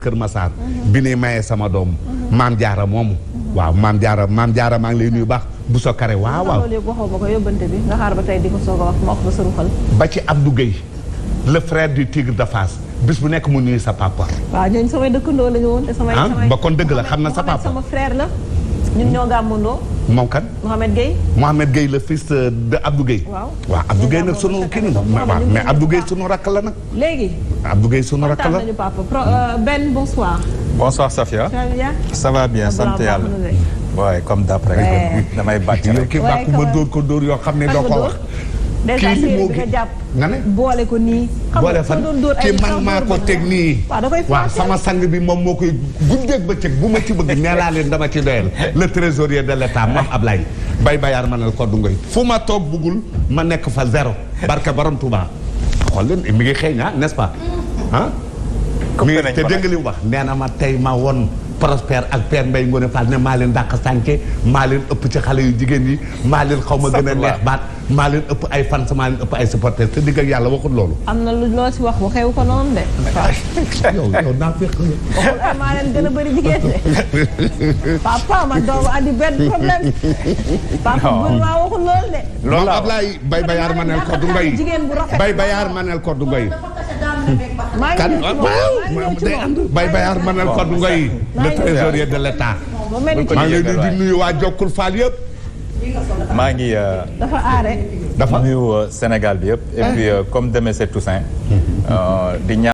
Kër Massar bi ni maye sama doom maam jaara moomu waaw maam jaara maa ngi lay nuyu baax bu so kare waaw waaw loolu yëpp waxoo ma ko yóbbante bi nga xaar ba tey di ko soog a wax ma wax ba sëruxal ba ci Abdou Gueye le frère du tigre de Fass bis bu nekk mu nuyu sa papa waaw ñooñu samay dëkkandoo la ñu woon te samay ba kon dëgg la xam na sa papa sama frère la ñun ñoo gàmmandoo moom kan Mohamed Gueye le fils de Abdou Gueye waaw Abdou Gueye nag sunu kii waaw mais Abdou Gueye sunu rakk la nag léegi Abdou Gueye sunu rakk la nañu papa Ben bonsoir Safia ça va bien sant yàlla waaye comme d'après damay bàcc yow kii bàkk ma dóor ko dóor yoo xam ne doo ko wax déjà séeréer bi nga jàpp nga ne boole ko nii boole fan kii man maa ko teg nii waaw sama sang bi moom moo koy guddeeg bëccëg bu ma ci bëgg nee laa leen dama ci doyal le trésorier de l'état moom Ablaye bayaar ma ne ko du ngoy fu ma toog buggul ma nekk fa zéro barke borom Touba xool leen mi ngi xeeñ n'est-ce pas mi ngi te dégg li mu wax nee na ma tey ma won Prospère ak Père Mbaye Ngoné Fall ne maa leen dàq sànke maa leen ëpp ci xale yu jigéen yi maa leen xaw ma gën a neex baat maa leen ëpp ay fans maa leen ëpp ay supporters te digg ak yàlla waxul loolu am na lu loo si wax waxewu ko noonu de yow naa fekk waxul maa leen gën a bëri jigéen de papa man doomu andi benn problème papa bu maa waxul loolu de loolu Ablaye bayaar ma nel ko du ngoy bayaar ma nel ko du ngoy kan bayaar ma nel ko du ngoy le trésorier de l'état maa ngi leen di nuyu waa Jokkul Fall yëpp maa ngi dafa aare nuyu Sénégal bi yëpp et puis comme demain c'est Toussaint di ñaan